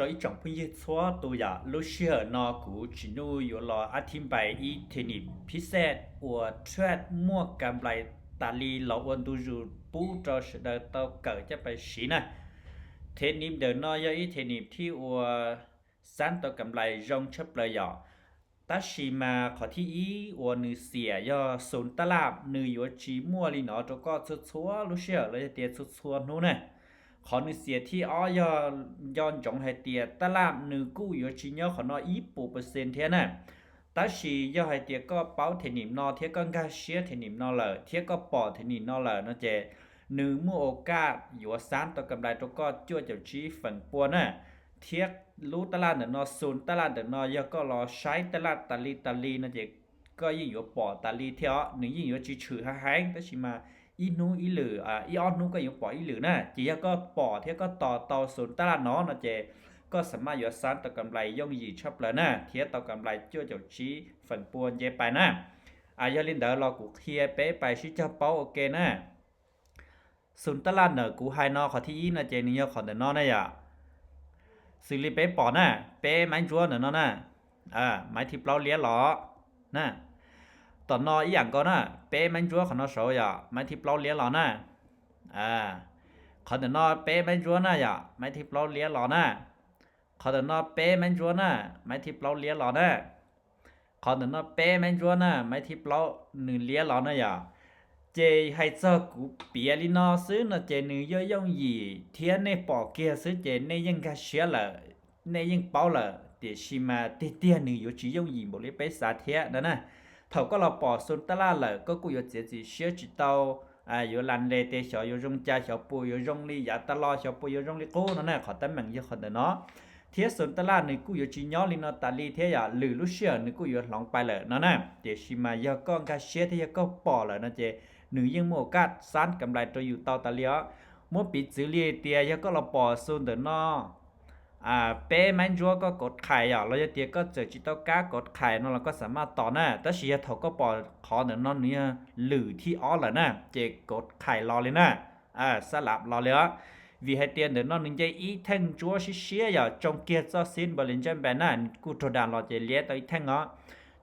rau ib tsoom phooj ywg txhua tus yom. Lub sij hawm no kuv Tsim Nuj yuav los a thib npais ib them nim phib xej uas thread muaj kam nplais tas li los ua ntu zus pub rau sawv daws tau kawm coj pais siv na. Them nim ntawm no yog ib them nim thib ua xab tau kam nplais zoo tshaj plaws yom. Tab sis mas qhov thib ib uas nws xiam yog xus taj laj nws yuav tsis muaj li no rau koj txhua txhua lub sij hawm los yog tias txhua txhua hnub na. Qhov nws xiam thib ob yog nco ntsoov hais tias taj laj nws kuj yuav tsis nyob qhov no ib puas percent thiab na. Tab sis yog hais tias koj paub them nim no thiab koj nkag siab them nim no lawm thiab koj pom them nim no lawm no ces nws muaj ua kaj yuav xab tau kam nplais rau koj cuaj caum tsib feem pua na. Thiab lub taj laj ntawm no, xus taj laj ntawm no yog koj los saib taj laj tas li tas li no ces koj yeej yuav pom tas li thiab os. Nws yeej yuav tsis tshwm heev heev tab sis mas ib hnub ib lwm, ib ob hnub koj yuav pom ib lwm na. Ces yog koj pom thiab koj tos tau xus taj laj no no ces koj xam maj yuav xab tau kam nplais yooj yim tshaj plaws na thiab tau kam nplais cuaj caum tsib feem pua nce pais na. Yog li ntawd los kuv qhia peb pais sib cog paub ua ke na. Xus taj laj ntawm kuv hais no qhov thib ib no ces nws yog qhov ntawm no na yom. Xws li peb pom na, peb maib ntsuab ntawm no na, maib thib plaub liab los na. Tom no ib yam nkaus na, peb maib ntsuab qhov no saud yom, maib thib plaub liab los na. Qhov ntawm no peb maib ntsuab na yom, maib thib plaub liab los na. Qhov ntawm no peb maib ntsuab na, maib thib plaub liab los na. Qhov ntawm no peb maib ntsuab na, maib thib plaub nws liab los na yom. Ces hais txog kuv piav li no xwb no ces nws yog yooj yim thiab nej pom kiag xwb ces nej yeej nkag siab lawm, nej yeej paub lawm, tiam sis mas tiag tiag nws yuav tsis yooj yim npaum li peb xav thiab no na. Thaum koj los pom xus taj laj lawm koj kuj yuav txiav txim siab tsis tau, yuav las les tias xyov yuav zoo cas, xyov puas yuav zoo li yav tas los, xyov puas yuav zoo li qub no na. Qhov teeb meem yog qhov ntawm no. Thiab xus taj laj nws kuj yuav tsis nyob li no tas li thiab yom, lwm lub sij hawm nws kuj yuav hloov pais lawm no na. Tiam sis mas yog koj nkag siab thiab yog koj pom lawm no ces nws yeej muaj kaj xab kam nplais rau yus tau tas li os. Muab piv txwv li tias yog koj los pom xus ntawm no peb maib ntsuab koj kov qhais yom, los yog tias koj txawm tsis tau kab kov qhais no los koj xam maj tos na. Tab sis yog thaum koj pom qhov ntawm no nws yog lwm thib ob lawm na ces kov qhais los li na, xab lam los li os. Vim hais tias ntawm no nws nce ib theej ntsuab siab siab yom, tsoo kiag txoj xib npaws li ntsaj npas na, kuj raug das los ces liab tau ib theej os.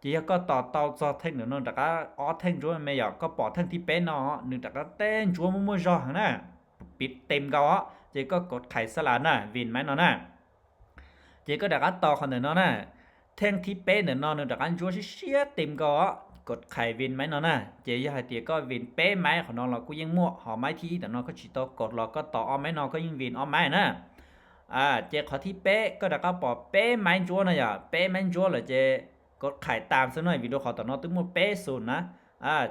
Ces yog koj tos tau txog theej ntawm no rov qab ob theej ntsuab me yom, koj pom theej thib peb no nws rov qab tej ntsuab muaj muaj zog heev na, piv tes nkaus os, ces koj kov qhais xab lam na, vin maib no na. Ces koj rov qab tos qhov ntawm no na, theej thib peb ntawm no nws rov qab ntsuab siab siab tes nkaus os, kov qhais vin maib no na. Ces yog hais tias koj vin peb maib qhov no los kuj yeej muaj, ho maib thib ib ntawm no koj tsis tau kov los koj tos ob maib no koj yeej vin ob maib na. Ces qhov thib peb koj rov qab pom peb maib ntsuab no yom, peb maib ntsuab lawm ces kov qhais tas xwb no, vim rau qhov tom no twb muaj peb xus na.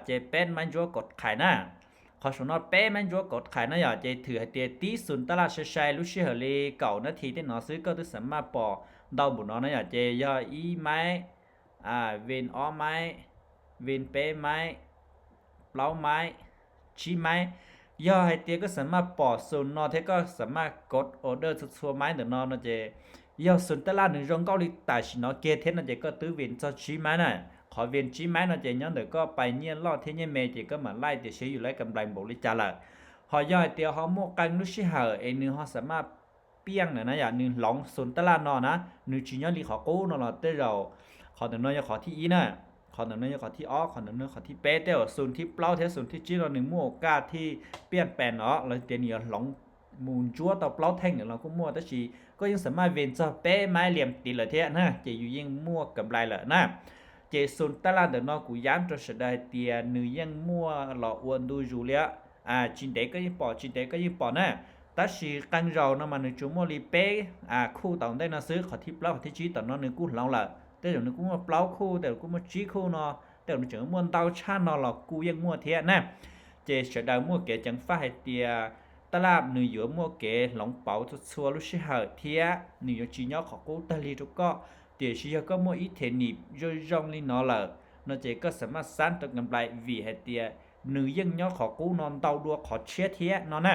Ces peb maib ntsuab kov qhais na. Qhov saum no peb maib ntsuab kov qhais na yom, ces thwm hais tias tib xus taj laj sai sai lub sij hawm li kaum nab thi tej no xwb koj twb xam maj pom ntau npaum no na yom. Ces yog ib maib, vin ob maib, vin peb maib, plaub maib, tsib maib. Yog hais tias koj xam maj pom xus no thiab koj xam maj kov order txhua txhua maib ntawm no no ces yog xus taj laj nws zoo nkauj li tam sim no kiag thiab no ces koj twb vin txog tsib maib na. Qhov vin tsib maib no ces nyob ntawm koj pais nyiaj loj thiab nyiaj me ces koj mam laij tias seb yus laib kam nplais npaum li cas lawm. Ho yog hais tias ho muaj qee lub sij hawm es nws ho xam maj piaj na na yom, nws hloov xus taj laj no na, nws tsis nyob li qhov qub no los tej zaum qhov ntawm no yog qhov thib ib na, qhov ntawm no yog qhov thib ob, qhov ntawm no qhov thib peb, tej zaum xus thib plaub thiab xus thib tsib no nws muaj ua kaj thiaj piaj pes no los tias nws yuav hloov mus ntsuab tau plaub theej ntawm no kuj muaj, tab sis koj yeej xam maj vin txog peb maib liam tid lawm thiab na, ces yus yeej muaj kam nplais lawm na. Ces xus taj laj ntawm no kuv yam rau sawv daws hais tias nws yeej muaj los ua ntu zus li, tsis ntev koj yeej pom, tsis ntev koj yeej pom na. Tab sis qee zaus no mas nws tsuas muaj li peb khuj tom ntej no xwb, qhov thib plaub qhov thib tsib tom no nws kuj hloov lawm, tej zaum nws kuj muaj plaub khuj, tej zaum kuj muaj tsib khuj no, tej zaum nws tseem muaj ntau tshaj no los kuj yeej muaj thiab na. Ces sawv daws muaj kev ceev faj hais tias taj laj nws yuav muaj kev hloov pauv txhua txhua lub sij hawm thiab nws yuav tsis nyob qhov qub tag li rau koj. Tiam sis yog koj muaj ib them nim zoo zoo li no lawm no ces koj xam maj xab rau kam nplais vim hais tias nws yeej nyob qhov qub no ntau dua qhov tshiab thiab no na.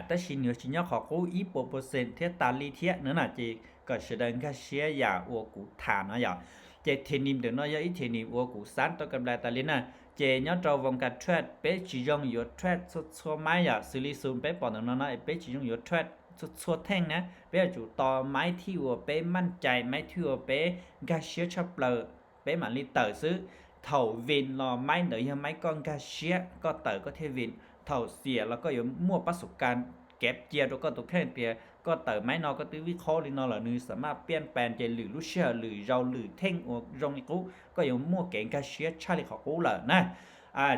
Tab sis nws yuav tsis nyob qhov qub ib puas percent thiab tas li thiab no na, ces kom sawv daws nkag siab yam uas kuv tham no yom. Ces them nim ntawm no yog ib them nim uas kuv xab rau kam nplais tas li na. Ces nyob rau voo kas trade peb tsis zoo yuav trade txhua txhua maib yom, xws li xus peb pom ntawm no no peb tsis zoo yuav trade txhua txhua theej na, peb yuav tsum tos maiv thij uas peb maj cai, maiv thij uas peb nkag siab tshaj plaws, peb mam li tawm xwb. Thaum vin los maiv ntawd yog maiv koj nkag siab koj tawm koj thiaj vin. Thaum xiam los koj yuav muaj pab xus kas kev cia rau koj tus kheej tias koj tawm maiv no koj twb vib qhob li no lawm, nws xam maj piaj pes ces lwm lub sij hawm lwm zaus lwm theej uas zoo li qub koj yuav muaj kev nkag siab tshaj li qhov qub lawm na.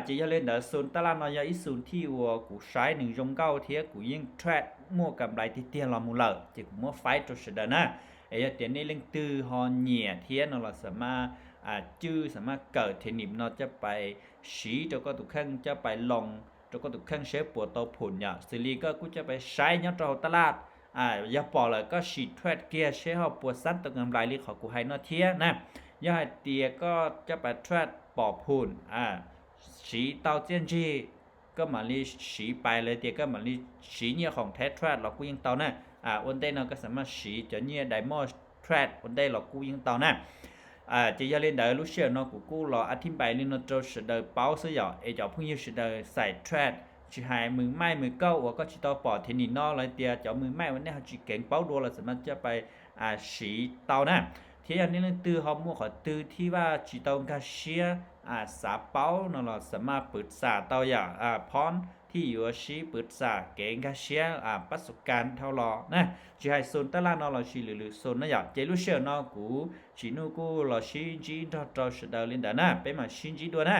Ces yog li ntawd xus taj laj no yog ib xus thij uas kuv saib nws zoo nkauj thiab kuv yeej track muaj kam nplais tiag tiag los mus lawm ces kuv muab faib rau sawv daws na. Es yog tias nej leej twg ho nyiam thiab no los xam maj cwj xam maj kawm thiab nim no coj pais siv rau koj tus kheej, coj pais loos rau koj tus kheej seb puas tau phum yom. Xws li koj kuj coj pais saib nyob rau hauv taj laj, yog pom lawm koj sim track kiag seb ho puas xab tau kam nplais li qhov kuv hais no thiab na. Yog hais tias koj coj pais track pom phum, siv tau txiaj ntsig, koj mam li siv pais los tias koj mam li siv nyiaj khoom theb track los kuj yeej tau na. Ua ntej no koj xam maj siv cov nyiaj diamond track ua ntej los kuj yeej tau na. Ces yog li ntawd lub sij hawm no kuv kuj los a thib npais li no rau sawv daws paub xwb yom, es cov phooj ywg sawv daws xais track, tsis hais mws maij mws kauj uas koj tsis tau pom thiab nim no los tias cov mws maij uas nej ho tsis keev paub dua los xam maj coj pais siv tau na. Thiab yog nej leej twg ho muaj qhov twg thij vaj tsis tau nkag siab xav paub no los xam maj pwv xam tau yom, phone thij yuav sib pwv xam kev nkag siab pab xus kas dhau los na. Tsis hais xus taj laj no los sis lwm lwm xus na yom. Ces lub sij hawm no kuv Tsim Nuj kuj los sib ntsib nrog rau sawv daws li ntawd na, peb mam sib ntsib dua na.